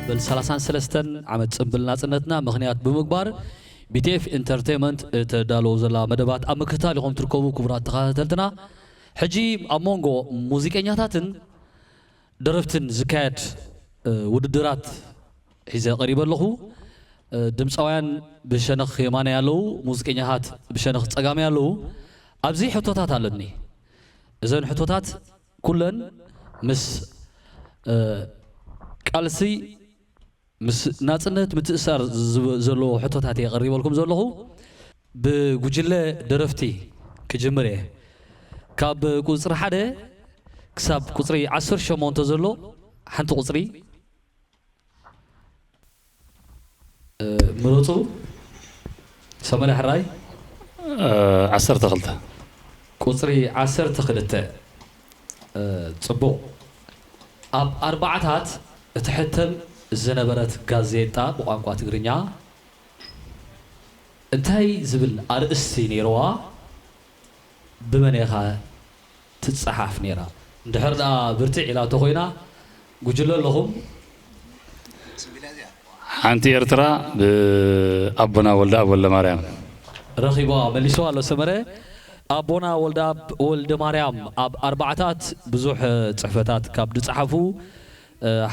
በል ሰላሳን ሰለስተን ዓመት ጽምብል ናጽነትና ምኽንያት ብምግባር ቢቲኤፍ ኢንተርቴይመንት እተዳለወ ዘላ መደባት ኣብ ምክትታል ኢኹም ትርከቡ ክቡራት ተኸታተልትና። ሕጂ ኣብ መንጎ ሙዚቀኛታትን ደረፍትን ዝካየድ ውድድራት ሒዘ ቀሪበ ኣለኹ። ድምፃውያን ብሸነኽ የማናይ ኣለዉ፣ ሙዚቀኛታት ብሸነኽ ጸጋማይ ኣለዉ። ኣብዚ ሕቶታት ኣለኒ። እዘን ሕቶታት ኩለን ምስ ቃልሲ ምስ ናጽነት ምትእሳር ዘለዎ ሕቶታት እየ ቀሪበልኩም ዘለኹ። ብጉጅለ ደረፍቲ ክጅምር እየ። ካብ ቁጽሪ ሓደ ክሳብ ቁጽሪ ዓሰርተ ሸሞንተ ዘሎ ሓንቲ ቁጽሪ ምረፁ። ሰመለ ሕራይ። ዓሰርተ ክልተ። ቁፅሪ ዓሰርተ ክልተ። ፅቡቕ። ኣብ ኣርባዓታት እትሕተም ዝነበረት ጋዜጣ ብቋንቋ ትግርኛ እንታይ ዝብል ኣርእስቲ ነይርዋ? ብመን ኢኻ ትፀሓፍ ነይራ? እንድሕር ደኣ ብርትዕ ኢላቶ ኮይና ጉጅለ ኣለኹም። ሓንቲ ኤርትራ ብኣቦና ወልደኣብ ወልደማርያም። ረኺብዋ መሊስዋ ኣሎ ሰመረ። ኣቦና ወልደኣብ ወልደማርያም ኣብ ኣርባዓታት ብዙሕ ፅሕፈታት ካብ ዝፀሓፉ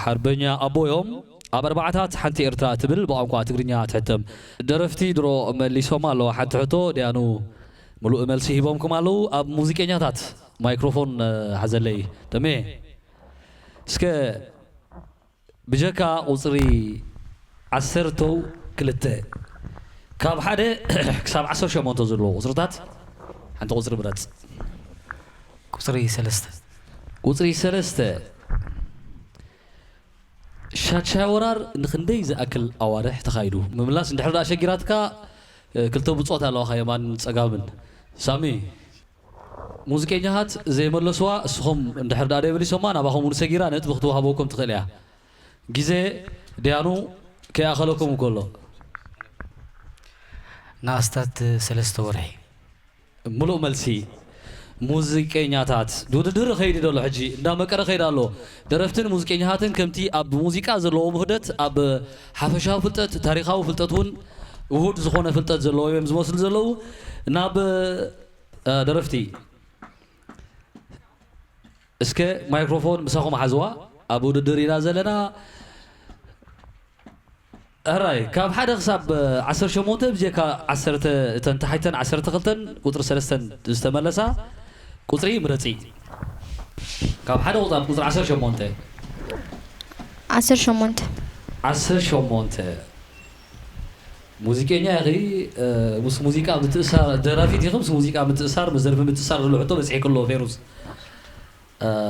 ሓርበኛ ኣቦ እዮም። ኣብ ኣርባዓታት ሓንቲ ኤርትራ ትብል ብቋንቋ ትግርኛ ትሕተም ደረፍቲ ድሮ መሊሶማ ኣለዋ። ሓንቲ ሕቶ ዲያኑ ምሉእ መልሲ ሂቦምኩም ኣለዉ። ኣብ ሙዚቀኛታት ማይክሮፎን ሓዘለይ ተሜ። እስከ ብጀካ ቁፅሪ ዓሰርተው ክልተ ካብ ሓደ ክሳብ ዓሰርተ ሸሞንተ ዘለዎ ቁፅርታት ሓንቲ ቁፅሪ ምረፅ። ቁፅሪ ሰለስተ። ቁፅሪ ሰለስተ። ሻድሻይ ወራር ንክንደይ ዝኣክል ኣዋርሕ ተኻይዱ? ምምላስ እንድሕር ደኣ ሸጊራትካ ክልተ ብፆት ኣለዋኻ የማንን ፀጋምን። ሳሚ። ሙዚቀኛታት ዘይመለስዋ እስኹም እንድሕር ደኣ ደይመሊሶማ ናባኹም እውን ሰጊራ ነጥቢ ክትወሃበኩም ትኽእል እያ። ግዜ ዲያኑ ከይኣኸለኩም እንከሎ። ንኣስታት ሰለስተ ወርሒ። ምሉእ መልሲ። ሙዚቀኛታት ውድድር ኸይዲ ደሎ ሕጂ እንዳመቀረ ኸይዲ ኣሎ። ደረፍትን ሙዚቀኛታትን ከምቲ ኣብ ሙዚቃ ዘለዎም ውህደት ኣብ ሓፈሻዊ ፍልጠት ታሪኻዊ ፍልጠት እውን ውሁድ ዝኾነ ፍልጠት ዘለዎም እዮም ዝመስሉ ዘለዉ። ናብ ደረፍቲ እስከ ማይክሮፎን ምሳኹም ሓዝዋ። ኣብ ውድድር ኢና ዘለና። ሕራይ ካብ ሓደ ክሳብ ዓሰርተ ሸሞንተ ብጀካ ዓሰርተ እተን ተሓይተን ዓሰርተ ክልተን ቁፅሪ ሰለስተን ዝተመለሳ ቁፅሪ ምረፂ። ካብ ሓደ ቁፃት ቁፅሪ ዓሰርተ ሸሞንተ። ዓሰርተ ሸሞንተ። ዓሰርተ ሸሞንተ። ሙዚቀኛ ኢኺ፣ ምስ ሙዚቃ ምትእሳር፣ ደራፊት ኢኺ፣ ምስ ሙዚቃ ምትእሳር፣ ምስ ደርፊ ምትእሳር ዝብሉ ሕቶ በፂሕኪ ኣለዎ ፌሩዝ።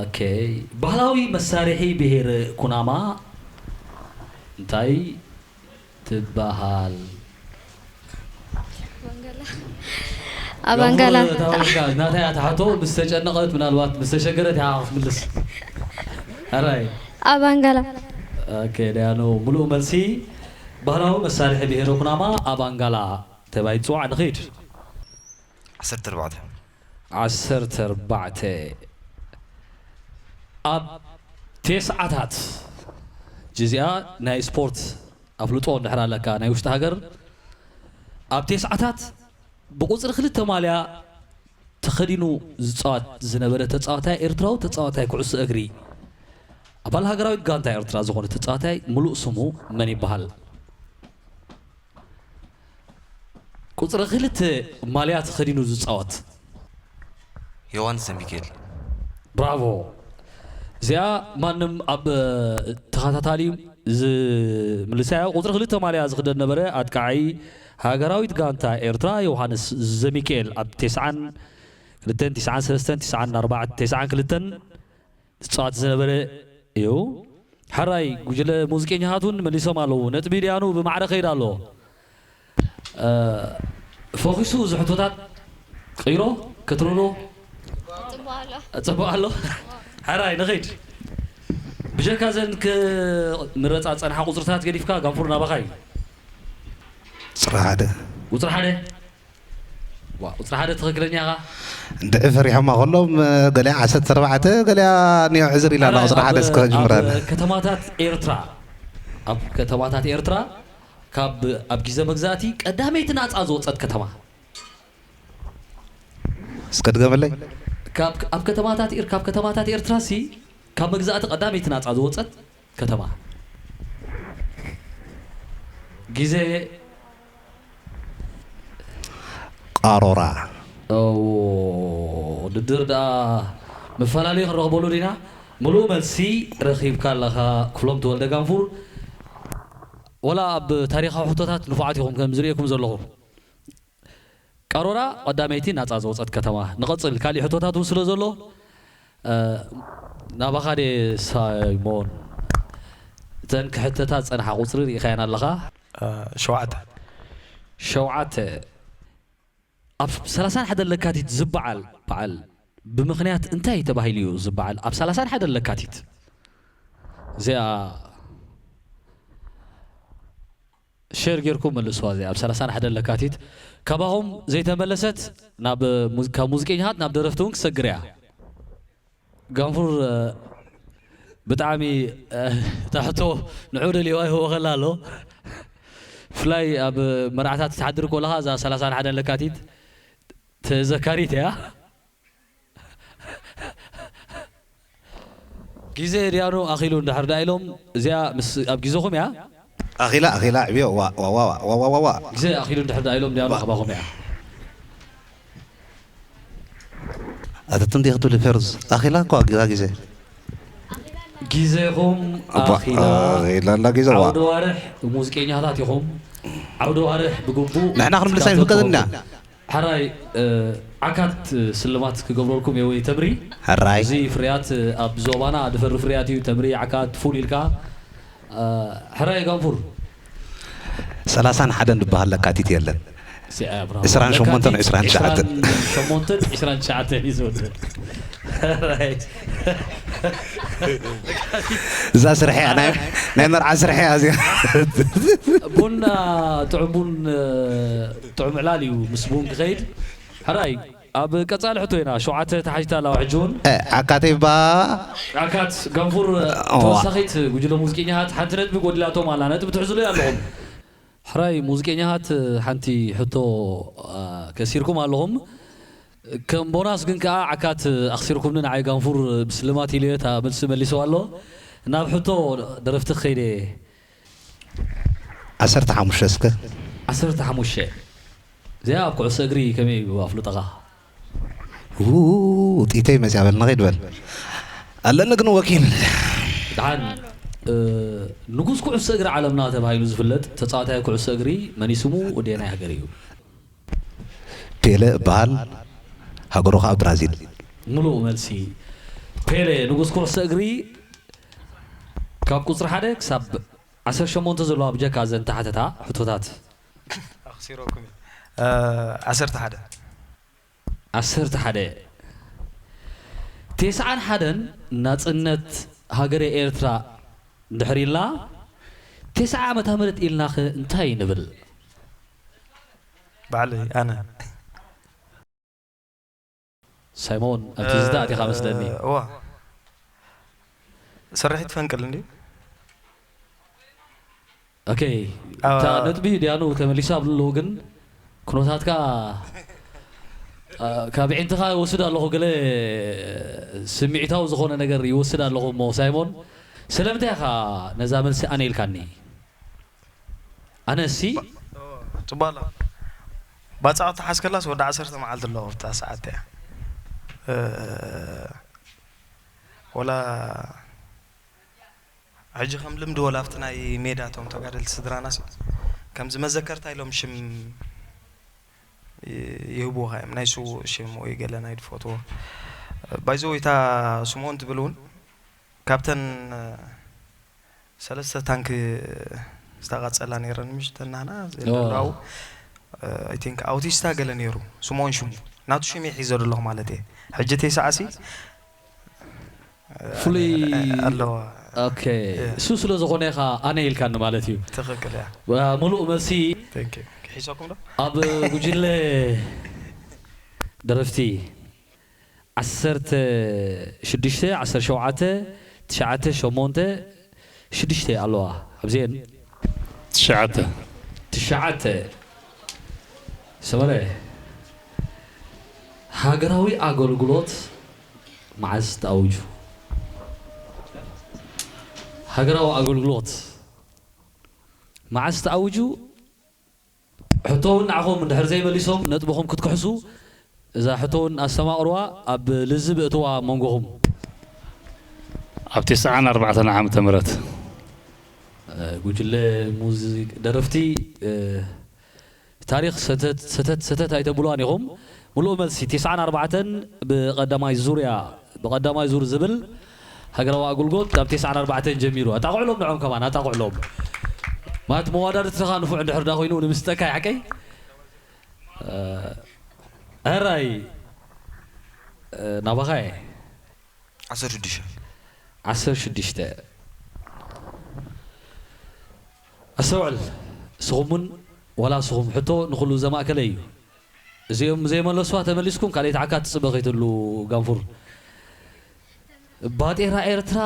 ኦኬ፣ ባህላዊ መሳርሒ ብሄር ኩናማ እንታይ ትበሃል? ኣባንጋላ። ናታ እያ ትሓቶ፣ ምስ ተጨነቐት ምናልባት ምስ ተሸገረት እያ ክትምልስ። ኣራይ ኣባንጋላ። ኦኬ፣ ደያኑ ምሉእ መልሲ። ባህላዊ መሳርሒ ብሄረ ኩናማ ኣባንጋላ ተባሂሉ ይፅዋዕ። ንኽድ። ዓሰርተ ኣርባዕተ። ዓሰርተ ኣርባዕተ። ኣብ ቴስዓታት ጅዚኣ ናይ ስፖርት ኣፍልጦ እንድሕር ኣለካ ናይ ውሽጢ ሃገር ኣብ ቴስዓታት ብቁፅሪ ክልተ ማልያ ተኸዲኑ ዝፃወት ዝነበረ ተፃዋታይ ኤርትራዊ ተፃዋታይ ኩዕሶ እግሪ ኣባል ሃገራዊት ጋንታ ኤርትራ ዝኾነ ተፃዋታይ ሙሉእ ስሙ መን ይበሃል? ቁፅሪ ክልተ ማልያ ተኸዲኑ ዝፃወት ዮሃንስ ዘሚካኤል። ብራቮ። እዚኣ ማንም ኣብ ተኸታታሊ ዝምልሳያ ቁፅሪ ክልተ ማልያ ዝኽደን ነበረ ኣጥቃዓይ ሃገራዊት ጋንታ ኤርትራ ዮሃንስ ዘሚካኤል ኣብ ተስዓን ክልተን ተስዓን ሰለስተን ተስዓን ኣርባዕተን ተስዓን ክልተን ዝፃወት ዝነበረ እዩ። ሕራይ ጉጅለ ሙዚቀኛታት እውን መሊሶም ኣለዉ። ነጥቢ ዲያኑ ብማዕረ ከይድ ኣሎ። ፎኪሱ እዚ ሕቶታት ቀይሮ ከትርሎ ፅቡቅ ኣሎ። ሕራይ ንኸይድ። ብጀካ ዘን ክምረፃ ፀንሓ ቁፅርታት ገዲፍካ ጋንፉር ናባኻ እዩ። ቁፅሪ ሓደ። ቁፅሪ ሓደ። ዋ ቁፅሪ ሓደ ትኽክለኛ ኢኻ። እንድዒ ፈሪሖማ ከሎም ገሊኣ ዓሰርተ ኣርባዕተ ገሊኣ ኒዮ ዕዝር ኢላ ኣላ ቁፅሪ ሓደ እስከ ጅምረና። ከተማታት ኤርትራ ኣብ ከተማታት ኤርትራ ካብ ኣብ ግዜ መግዛእቲ ቀዳመይቲ ናጻ ዝወጸት ከተማ። እስከ ድገመለይ። ካብ ኣብ ከተማታት ኤር ካብ ከተማታት ኤርትራ ሲ ካብ መግዛእቲ ቀዳመይቲ ናጻ ዝወጸት ከተማ። ግዜ ቃሮራ። ኦ፣ ውድድር ደኣ መፈላለዩ ክንረኽበሉ ዲና? ምሉእ መልሲ ረኺብካ ኣለኻ ክፍሎም ተወልደ ጋንፉር። ወላ ኣብ ታሪኻዊ ሕቶታት ንፉዓት ኢኹም ከም ዝርእየኩም ዘለኹ። ቃሮራ ቀዳመይቲ ናጻ ዘውጸት ከተማ። ንቐጽል፣ ካሊእ ሕቶታት እውን ስለ ዘሎ፣ እ፣ ናባኻ ድየ ሳይሞን። እተን ክሕተታ ዝጸንሓ ቁጽሪ ርኢኻየን ኣለኻ? ሸውዓተ። ሸውዓተ። ኣብ ሰላሳን ሓደን ለካቲት ዝበዓል በዓል ብምኽንያት እንታይ ተባሂሉ እዩ ዝበዓል? ኣብ ሰላሳን ሓደን ለካቲት እዚኣ ሸር ጌርኩም መልስዋ። እዚኣ ኣብ ሰላሳን ሓደን ለካቲት ካባኹም ዘይተመለሰት ናብ ሙዝ- ካብ ሙዚቀኛታት ናብ ደረፍቲ እውን ክሰግር እያ። ጋንፉር እ፣ ብጣዕሚ እ፣ እታ ሕቶ ንዑ ደልዋ ይህቦ ከላ ኣሎ። ብፍላይ ኣብ መርዓታት ትሓድር ከለኻ እዛ ሰላሳን ሓደን ለካቲት ተዘካሪት እያ። ግዜ ድያኑ ኣኺሉ እንድሕር ደኣ ኢሎም እዚኣ ምስ ኣብ ግዜኹም እያ። ኣኺላ ኣኺላ ዕብዮ ዋ ዋ ዋ ዋ ዋ ዋ ዋ። ግዜ ኣኺሉ እንድሕር ደኣ ኢሎም ድያኑ ካባኹም እያ። ኣተትም ዲኽ ትብል ፌርዝ ኣኺላ እኳ ግዛ ግዜ ግዜኹም እባ ኣኺላ። ኣኺላ ኣላ ግዜ ዋ። ዓውደ ዋርሕ ሙዚቀኛታት ኢኹም። ዓውደ ዋርሕ ብግቡእ ንሕና ክንምልሳ ክትካተቱ ይፍቀደልና። ሕራይ እ፣ ዓካት ስልማት ክገብረልኩም እየ ወይ ተምሪ። ሕራይ። እዚ ፍርያት እ፣ ኣብ ዞባና ድፈሪ ፍርያት እዩ። ተምሪ ዓካት ፉል ኢልካ እ፣ ሕራይ ጋንፉር። ሰላሳን ሓደን ዝበሃል ለካቲት የለን። እዚኣ ብራቮ። ዕስራን ሸሞንተን ለካቲት ዕስራን ትሽዓተን። ዕስራን ሸሞንተን ዕስራን ትሽዓተን እዩ ዝወደል። ሕራይ። እዛ ስርሐ እያ ናይ ናይ መርዓ ስርሐ እያ እዚኣ። ቡና ጥዑም ቡን እ፣ ጥዑም ዕላል እዩ ምስ ቡን ክኸይድ። ሕራይ ኣብ ቀጻሊ ሕቶ ኢና ሸውዓተ ተሓቲታ ኣለዋ ሕጂ እውን። እ፣ ዓካተይ ባ ዓካት ጋንፉር እዋ። ተወሳኺት ጉጅለ ሙዚቀኛታት ሓንቲ ነጥቢ ጎዲላቶም ኣላ። ነጥቢ ትሕዝሉ ኣለኹም። ሕራይ ሙዚቀኛታት ሓንቲ ሕቶ እ፣ ከሲርኩም ኣለኹም። ከም ቦናስ ግን ከኣ ዓካት ኣኽሲርኩምኒ ንዓይ ጋንፉር ብስልማት ኢሉ እየ እታ መልሲ መሊስዋ ኣሎ። ናብ ሕቶ ደረፍቲ ክኸይደ እየ። ዓሰርተ ሓሙሽተ እስከ። ዓሰርተ ሓሙሽተ። እዚኣ ኣብ ኩዕሶ እግሪ ከመይ እዩ ኣፍልጠኻ? ው፣ ውጢተይ መፅያ በልና ከይድ በል። ኣለኒ ግን ወኪል። ደሓን እ፣ ንጉስ ኩዕሶ እግሪ ዓለምና ተባሂሉ ዝፍለጥ ተፃዋታይ ኩዕሶ እግሪ መን እዩ ስሙ? ወዲ ናይ ሃገር እዩ? ፔለ እበሃል። ሃገሩ ከዓ ብራዚል። ምሉእ መልሲ። ፔሌ ንጉስ ኩዕሶ እግሪ ካብ ቁፅሪ ሓደ ክሳብ ዓሰርተ ሸሞንተ ዘለዋ ብጀካ እዘን ተሓተታ ሕቶታት። ኣኽሲረኩም እየ። እ፣ ዓሰርተ ሓደ። ዓሰርተ ሓደ። ተስዓን ሓደን ናፅነት ሃገረ ኤርትራ እንድሕር ኢልና ተስዓ ዓመተ ምህረት ኢልናኸ እንታይ ንብል? ባዕለይ ኣነ። ሳይሞን ኣብ ትዝታ ኣቲኻ መስለኒ። እዋ። ስርሒት ፈንቅል እንዲ ኦኬ። ኣዋ። እታ ነጥቢ ዲያኑ ተመሊሳ ኣብሉ ግን ኩነታትካ አ፣ ካብ ዕንትኻ ይወስድ ኣለኹ፣ ገለ ስምዒታዊ ዝኾነ ነገር ይወስድ ኣለኹ። እሞ ሳይሞን ስለምንታይ ኢኻ ነዛ መልሲ ኣነ ኢልካኒ? ኣነሲ ጽቡቅ ኣሎ። ባጻዕ ተሓዝከላስ ወዲ ዓሰርተ መዓልቲ ኣለኹ ኣብታ ሰዓት እያ። እ፣ ወላ ሕጂ ከም ልምዲ ወላ ኣብቲ ናይ ሜዳ እቶም ተጋደልቲ ስድራናስ ከምዚ መዘከርታ ኢሎም ሽም ይ-፣ ይህብዎ እዮም ናይ ስዉእ ሽም ወይ ገለ ናይ ድፈትዎ። ባይዘ ወይ እታ ስምኦን ትብል እውን ካብተን ሰለስተ ታንክ ዝተቃጸላ ነይረን ምሽ ተናህና ኦ። I think ኣውቲስታ ገለ ነይሩ ስምኦን ሽሙ ናቱ ሽም ይሒዞ ዘለኹ ማለት እየ። ሕጂ ተይሰዓሲ ፍሉይ ኣለዋ። ኦኬ። እሱ ስለ ዝኾነ ኢኻ ኣነ ኢልካኒ ማለት እዩ። ትኽክል እያ። ዋ፣ ሙሉእ መልሲ። Thank you። ሒዞኩም ዶ? ኣብ ጉጅለ ደረፍቲ ዓሰርተ ሽዱሽተ፣ ዓሰርተ ሸውዓተ፣ ትሽዓተ፣ ሸሞንተ፣ ሽዱሽተ ኣለዋ ኣብዚኤን። ትሽዓተ። ትሽዓተ። ሰመረ፣ ሃገራዊ ኣገልግሎት መዓዝ ተኣዊጁ? ሃገራዊ ኣገልግሎት መዓዝ ተኣዊጁ? ሕቶ እውን ንዓኹም እንድሕር ዘይመሊሶም ነጥብኹም ክትክሕሱ እዛ ሕቶ እውን ኣስተማቕርዋ፣ ኣብ ልዝብ እትዋ መንጎኹም። ኣብ ተስዓን ኣርባዕተን ዓመተ ምህረት። ጉጅለ ሙዚቅ ደረፍቲ ታሪኽ ሰተት ሰተት ሰተት ኣይተብሉዋን ኢኹም። ምሉእ መልሲ ተስዓን ኣርባዕተን ብቐዳማይ ዙርያ ብቐዳማይ ዙር ዝብል ሃገራዊ ኣገልግሎት ኣብ ተስዓን ኣርባዕተን ጀሚሩ። ኣጣቕዕሎም ንዖም ከማን ኣጣቕዕሎም። ማለት መዋዳድትኻ ንፉዕ እንድሕር ዳ ኮይኑ ንምስጠካ ይሓቀይ። ሕራይ ናባኻ እየ። ዓሰርተ ሽዱሽተ። ዓሰርተ ሽዱሽተ። ኣስተውዕል፣ ስኹም እውን ዋላ ስኹም ሕቶ ንኹሉ ዘማእከለ እዩ። እዚኦም ዘይመለስዋ ተመሊስኩም ካልኣይቲ ዓካ ትፅበ ከይትሉ ጋንፉር። ባጤራ ኤርትራ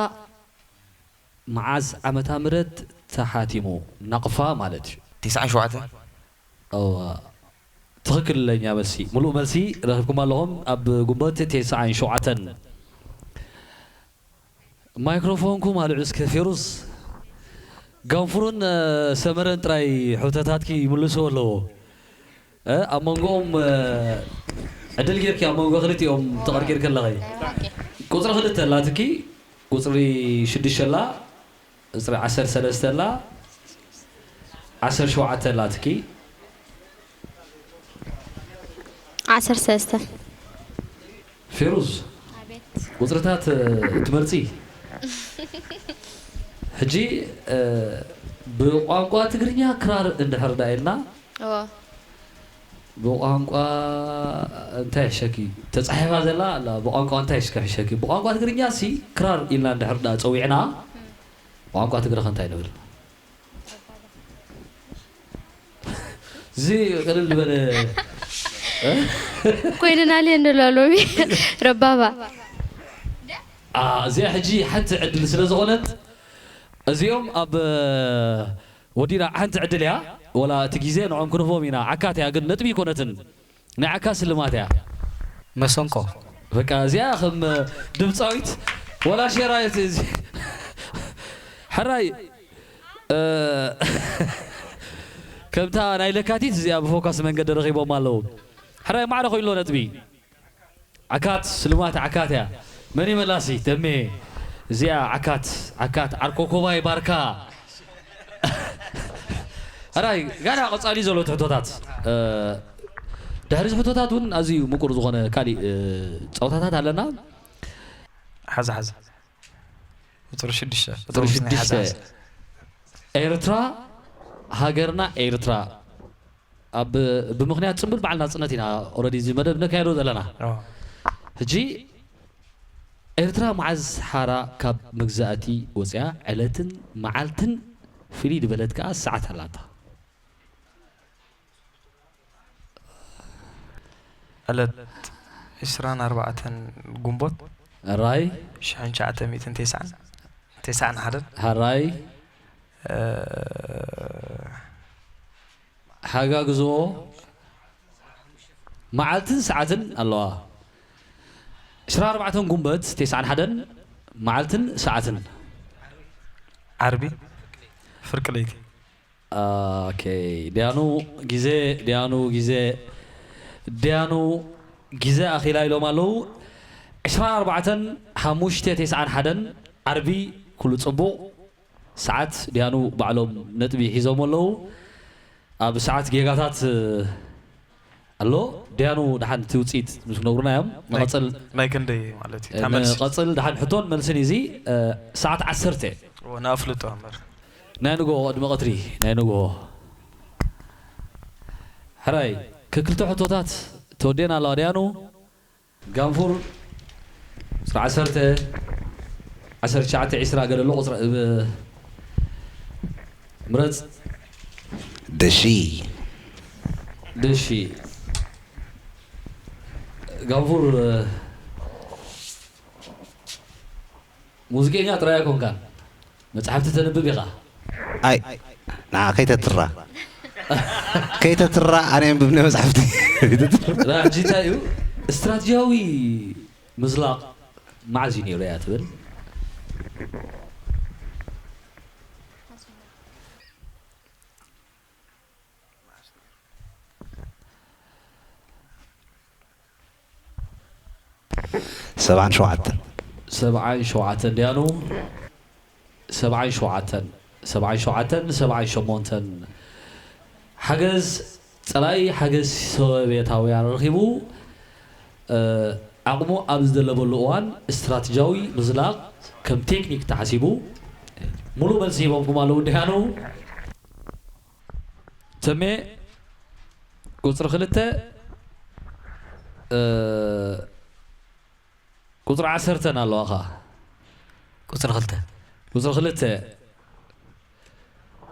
መዓዝ ዓመታ ምረት ተሓቲሙ? ናቕፋ ማለት እዩ። ተስዓን ሸውዓተን። እዋ ትኽክለኛ መልሲ፣ ሙሉእ መልሲ ረኺብኩም ኣለኹም። ኣብ ጉንበት ተስዓን ሸውዓተን። ማይክሮፎንኩም ኣልዑ እስከ ፌሩዝ። ጋንፉርን ሰመረን ጥራይ ሕቶታትኪ ይምልስዎ ኣለዎ። ኣብ መንጎኦም ዕድል ጌርኪ ኣብ መንጎ ክልቲኦም ተቐርቂር ከለኸይ ቁፅሪ ክልተ ኣላትኪ፣ ቁፅሪ ሽዱሽተ ኣላ፣ ቁፅሪ ዓሰርተ ሰለስተ ኣላ፣ ዓሰርተ ሸውዓተ ኣላትኪ። ዓሰርተ ሰለስተ። ፌሩዝ ኣቤት። ቁፅርታት ትመርፂ። ሕጂ ብቋንቋ ትግርኛ ክራር እንድሕር ዳ ኢልና እዎ። ብቋንቋ እንታይ ሕሸኪ ተፃሒፋ ዘላ ኣላ። ብቋንቋ እንታይ ሽከ ሕሸኪ ብቋንቋ ትግርኛ ሲ ክራር ኢልና እንድሕር ዳ ፀዊዕና ብቋንቋ ትግረ ከንታይ ንብል? እዚ ቅልል ዝበለ ኮይንና ልየ እንድላ ሎሚ ረባባ እዚኣ ሕጂ ሓንቲ ዕድል ስለ ዝኾነት እዚኦም ኣብ ወዲና ሓንቲ ዕድል እያ። ወላ እቲ ግዜ ንዖም ክንህቦም ኢና። ዓካት እያ ግን ነጥቢ ይኮነትን ናይ ዓካ ስልማት እያ። መሰንቆ በቃ እዚኣ ከም ድምፃዊት ወላ ሸራየት እዚ ሕራይ ከምታ ናይ ለካቲት እዚኣ ብፎካስ መንገዲ ረኺቦም ኣለዉ። ሕራይ ማዕረ ኮይሎ ነጥቢ ዓካት ስልማት ዓካት እያ። መን ይመላሲ ተሜ እዚኣ ዓካት ዓካት ዓርኮኮባይ ባርካ ሕራይ ጋና ቀጻሊ ዘሎ ትሕቶታት ድሕሪ እዚ ሕቶታት እውን ኣዝዩ ምቁር ዝኾነ ካሊእ ፀውታታት ኣለና። ሓዛ ሓዛ ቁፅሪ ሽዱሽተ ቁፅሪ ሽዱሽተ ኤርትራ ሃገርና ኤርትራ ኣብ ብምኽንያት ፅምብል በዓል ናፅነት ኢና ኦረዲ እዚ መደብ ነካየዶ ዘለና። ሕጂ ኤርትራ መዓዝ ሓራ ካብ መግዛእቲ ወፅያ ዕለትን መዓልትን ፍልይ ዝበለት ከዓ ሰዓት ኣላታ። ዕለት ዕስራን ኣርባዕተን ጉንቦት ራይ ሽሕን ትሽዓተ ሚእትን ተስዓን ተስዓን ሓደን ሃራይ ሓጋግዝኦ መዓልትን ሰዓትን ኣለዋ። ዕስራን ኣርባዕተን ጉንበት ተስዓን ሓደን መዓልትን ሰዓትን ዓርቢ ፍርቂ ለይቲ ኦኬ ዲያኑ ግዜ ዲያኑ ግዜ ዲያኑ ግዜ ኣኺላ ኢሎም ኣለዉ። ዕስራን ኣርባዕተን ሓሙሽተ ተስዓን ሓደን ዓርቢ ኩሉ ፅቡቕ ሰዓት ዲያኑ ባዕሎም ነጥቢ ሒዞም ኣለዉ። ኣብ ሰዓት ጌጋታት ኣሎ ዲያኑ ደሓን እቲ ውፅኢት ምስ ክነግሩና እዮም። ንቐፅል ናይ ክንደይ ማለት እዩ እታ መልሲ ንቐፅል ደሓን ሕቶን መልስን እዚ ሰዓት ዓሰርተ ንኣፍልጦ እምበር ናይ ንግሆ ቅድሚ ቀትሪ ናይ ንግሆ ሕራይ ከክልተ ሕቶታት ተወዴና ኣለዋ ዲያኑ ጋንፉር ቁፅሪ ዓሰርተ ዓሰርተ ትሽዓተ ዒስራ ገለ ኣሎ ቁፅሪ ምረፅ ደሺ ደሺ ጋንፉር ሙዚቀኛ ጥራይ ኣይኮንካን መጽሓፍቲ ተንብብ ኢኻ? ኣይ ንዓ ከይተትራ ከይተትራ ኣነ የንብብ ናይ መጽሓፍቲ። ራ- ሕጂ እንታይ እዩ ስትራቴጂያዊ ምዝላቕ መዓዝ እዩ ነይሩ እያ ትብል? ሰብዓን ሸውዓተን ሰብዓን ሸውዓተን ድያኑ? ሰብዓን ሸውዓተን ሰብዓን ሸውዓተን ሰብዓን ሸሞንተን ሓገዝ ጸላኢ ሓገዝ ሶቬታውያን ረኺቡ ዓቕሙ ኣብ ዝደለበሉ እዋን ስትራቴጂያዊ ምዝላቕ ከም ቴክኒክ ተሓሲቡ ሙሉእ መልሲ ሂቦምኩም ኣለዉ ድያኑ? ተሜ ቁፅሪ ክልተ ቁፅሪ ዓሰርተን ኣለዋ ኸዓ ቁፅሪ ክልተ ቁፅሪ ክልተ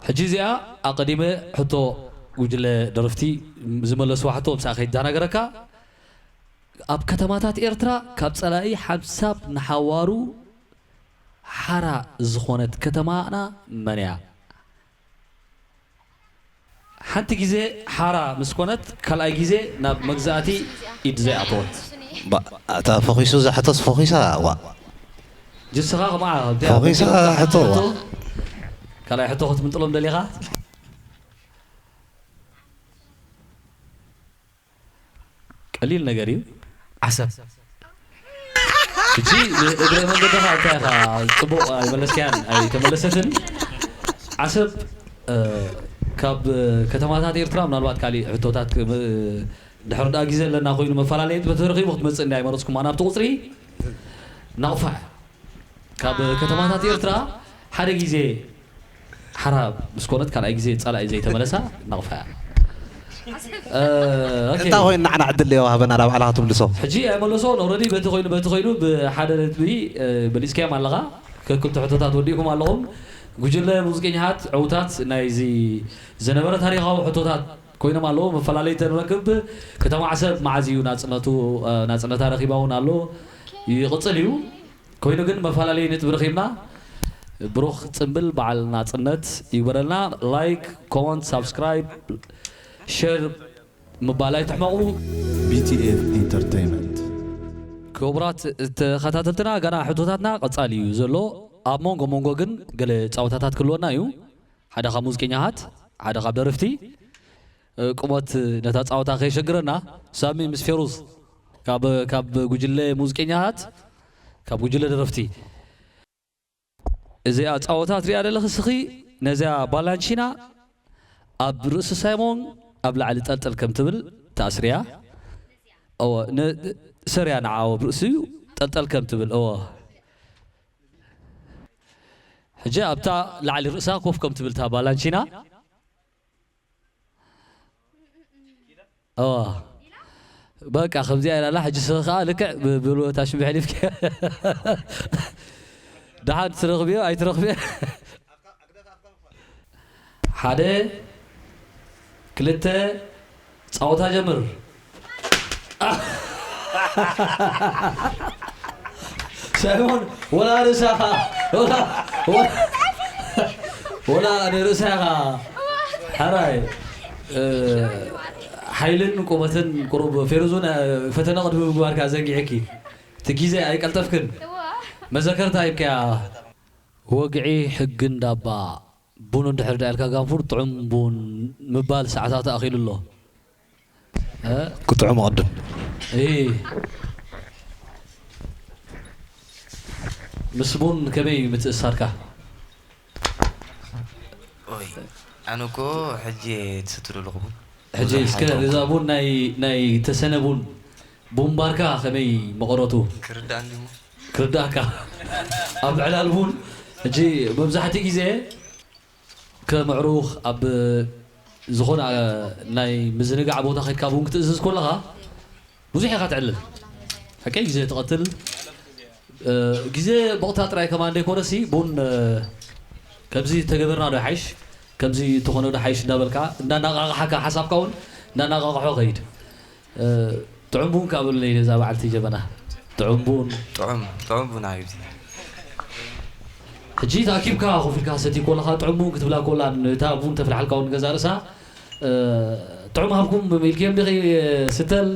ሕጂ እዚኣ ኣቐዲመ ሕቶ ጉጅለ ደረፍቲ ዝመለስዋ ሕቶ ምሳኣ ከይዳናገረካ ኣብ ከተማታት ኤርትራ ካብ ፀላኢ ሓንሳብ ንሓዋሩ ሓራ ዝኾነት ከተማና መን እያ? ሓንቲ ግዜ ሓራ ምስ ኮነት ካልኣይ ግዜ ናብ መግዛእቲ ኢድ ዘይኣተወት። እታ ፈኺሱ ዝሕቶስ ፈኺሳ ዋ ጅስኻ ከማዓ ፈኺሳ ሕቶ ዋ ካልኣይ ሕቶ ክትምንጥሎም ደሊኻ? ቀሊል ነገር እዩ። ዓሰብ ሕጂ ንእግረ መንገድኻ እንታይ ኢኻ ፅቡቕ ኣይመለስካያን ኣይተመለሰትን። ዓሰብ ካብ ከተማታት ኤርትራ ምናልባት ካሊእ ሕቶታት ድሕር ዳ ግዜ ኣለና ኮይኑ መፈላለየት በተረኺቡ ክትመፅእ እንዲ ኣይመረፅኩማ ናብቲ ቁፅሪ ናቕፋ ካብ ከተማታት ኤርትራ ሓደ ግዜ ሓራ ምስ ኮነት ካልኣይ ግዜ ጸላኢ ዘይተመለሳ ናቕፋ እያ። እንታይ ኮይኑ ንዓና ዕድል ለየዋ ሃበና ናብ ዓላ ክትምልሶ ሕጂ ኣይመለሶ ኦረዲ በቲ ኮይኑ በቲ ኮይኑ ብሓደ ነጥቢ በሊጽካዮም ኣለኻ። ከክልተ ሕቶታት ወዲእኩም ኣለኹም። ጉጅለ ሙዚቀኛታት ዕውታት ናይዚ ዝነበረ ታሪኻዊ ሕቶታት ኮይኖም ኣለዉ። መፈላለይ ተንረክብ ከተማ ዓሰብ መዓዝ እዩ ናጽነቱ ናጽነታ ረኺባ እውን ኣሎ ይቕጽል እዩ። ኮይኑ ግን መፈላለይ ነጥቢ ረኺብና። ብሩኽ ጽምብል በዓል ናጽነት ይግበረልና። ላይክ፣ ኮመንት፣ ሳብስክራይብ፣ ሸር ምባል ኣይትሕመቑ። ቢቲኤፍ ኢንተርተይመንት ክቡራት ተኸታተልትና ጋና ሕቶታትና ቀጻሊ እዩ ዘሎ። ኣብ መንጎ መንጎ ግን ገለ ጻውታታት ክህልወና እዩ። ሓደ ካብ ሙዚቀኛታት ሓደ ካብ ደረፍቲ ቁመት ነታ ጻወታ ከየሸግረና ሳሚ ምስ ፌሩዝ ካብ ጉጅለ ሙዚቀኛታት ካብ ጉጅለ ደረፍቲ እዚኣ ጻወታ ትሪኣ ዘለኺ ስኺ ነዚኣ ባላንቺና ኣብ ርእሲ ሳይሞን ኣብ ላዕሊ ጠልጠል ከም ትብል ተኣስርያ። እወ ሰሪያ ንዓ ኣብ ርእሲ እዩ ጠልጠል ከም ትብል እወ ሕጂ ኣብታ ላዕሊ ርእሳ ኮፍ ከም ትብል እታ ባላንቺና እዋ በቃ ከምዚኣ ኢላ ኣላ። ሕጂ ስኺ ከዓ ልክዕ ብብልወታ ሽምሕ ሊፍኪ ደሓን ትረኽብዮ ኣይትረኽብዮ። ሓደ ክልተ ጻወታ ጀምር። ሳይሞን ወላ ርእሳኻ ወላ ወላ ወላ ንርእሳኻ ሓራይ ሓይልን ቁመትን ቁሩብ ፌሩዙን ፈተነ ቅድሚ ምግባርካ ዘንጊዕኪ እቲ ግዜ ኣይቀልጠፍክን መዘከርታ ሂብካያ። ወግዒ ሕጊ እንዳባ ቡን እንድሕር ደኣ ኢልካ ጋንፉር ጥዑም ቡን ምባል ሰዓታት ኣኺሉ ኣሎ። ክጥዑም ኣቐድም። ምስ ቡን ከመይ እዩ ምትእስሳርካ? ኦይ ኣነ እኮ ሕጂ ትሰትሉ ኣለኹ ቡን። ሕጂ እስከ እዛ ቡን ናይ ናይ ተሰነ ቡን ቡን ባርካ ከመይ መቐረቱ ክርዳእኒ ክርዳእካ ኣብ ዕላል ቡን ሕጂ መብዛሕትኡ ግዜ ከም ኣዕሩኽ ኣብ ዝኾነ ናይ ምዝንጋዕ ቦታ ከድካ ቡን ክትእዝዝ ከለኻ ብዙሕ ኢኻ ትዕልል ሓቀይ ግዜ ትቐትል ግዜ ቦቕታ ጥራይ ከማን ደይኮነሲ ቡን ከምዚ ተገበርና ዶ ሓይሽ ከምዚ እንተኾነ ዶ ሓይሽ እንዳበልካ እንዳናቃቕሓካ ሓሳብካ እውን እንዳናቃቕሖ ከይድ ጥዑም ቡን ካብ ለይ ነዛ በዓልቲ ጀበና ጥዑም ቡን ጥዑም ጥዑም ቡን ሓቢብቲ ሕጂ ተኣኪብካ ኮፍ ኢልካ ሰቲ ኮለኻ ጥዑም ቡን ክትብላ ኮላ፣ እታ ቡን ተፍልሓልካ እውን ገዛ ርእሳ፣ እ፣ ጥዑም ሃብኩም ኢልክዮም ዲኺ ስተል?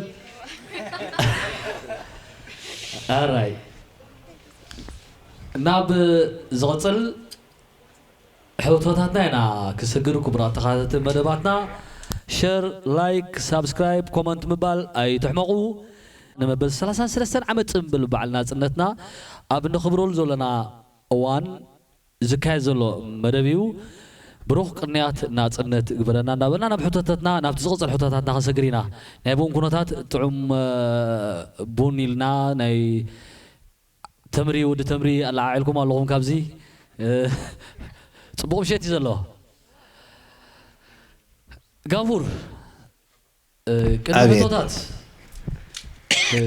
ኣራይ። ናብ ዝቕጽል ሕቶታትና ኢና ክስግር፣ ክቡራት ተኸታተልቲ መደባትና። ሸር፣ ላይክ፣ ሳብስክራይብ፣ ኮመንት ምባል ኣይትሕመቑ። ንመበል ሰላሳን ሰለስተን ዓመት ጽምብል በዓል ናጽነትና ኣብ ነኽብረሉ ዘለና እዋን ዝካየድ ዘሎ መደብ እዩ። ብሩኽ ቅንያት ናጽነት ግበረና እናበልና ናብ ሕቶታትና፣ ናብቲ ዝቕጽል ሕቶታትና ክንሰግር ኢና። ናይ ብኡን ኩነታት ጥዑም፣ እ፣ ቡን ኢልና ናይ ተምሪ፣ ወዲ ተምሪ ኣለዓዒልኩም ኣለኹም ካብዚ። እ፣ ጽቡቕ ምሸት እዩ ዘሎ። ጋፉር፣ እ፣ ቅድሚ ኣቤት። ሕቶታት፣ እ፣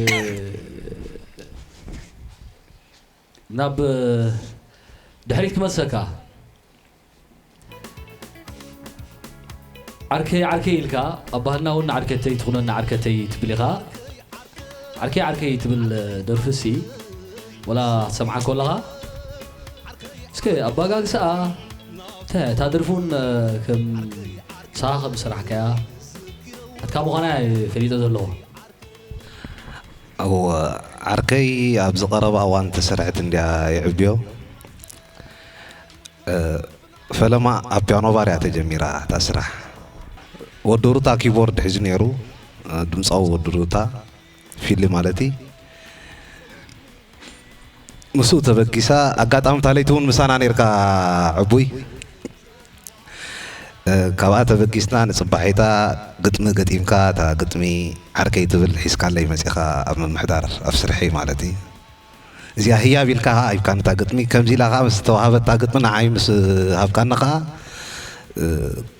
ናብ ድሕሪት ክመልሰካ። ዓርከይ ዓርከይ ኢልካ፣ ኣብ ባህልና እውን ዓርከተይ ትኹነኒ ዓርከተይ ትብል ኢኻ። ዓርከይ ዓርከይ ትብል ደርፊ ሲ ወላ ክትሰምዓ ከለኻ፣ እስከ ኣባጋግስኣ፣ እተ-፣ እታ ደርፊ እውን ከም ንስኻ ከም ዝሰራሕካያ፣ ናትካ ምዃና እየ ፈሊጠ ዘለኹ። እወ፣ ዓርከይ ኣብዚ ቀረባ እዋን ተሰርሐት እንድያ ይዕብዮ። እ፣ ፈለማ ኣብ ፒያኖ ባር እያ ተጀሚራ እታ ስራሕ። ወዲ ሩታ ኪቦርድ ሒዙ ነይሩ፣ እ፣ ድምፃዊ ወዲ ሩታ፣ ፊሊ ማለት እዩ። ምስኡ ተበጊሳ፣ ኣጋጣሚ እታ ለይቲ እውን ምሳና ነይርካ ዕቡይ። እ፣ ካብኣ ተበጊስና ንፅባሒታ ግጥሚ ገጢምካ፣ እታ ግጥሚ ዓርከይ ትብል ሒዝካለይ መፂኻ ኣብ ምምሕዳር፣ ኣብ ስርሐይ ማለት እዩ። እዚኣ ህያብ ኢልካ ከዓ ሂብካኒ እታ ግጥሚ። ከምዚ ኢላ ከዓ ምስ ተዋሃበታ ግጥሚ ንዓይ ምስ ሃብካኒ ከዓ፣ እ፣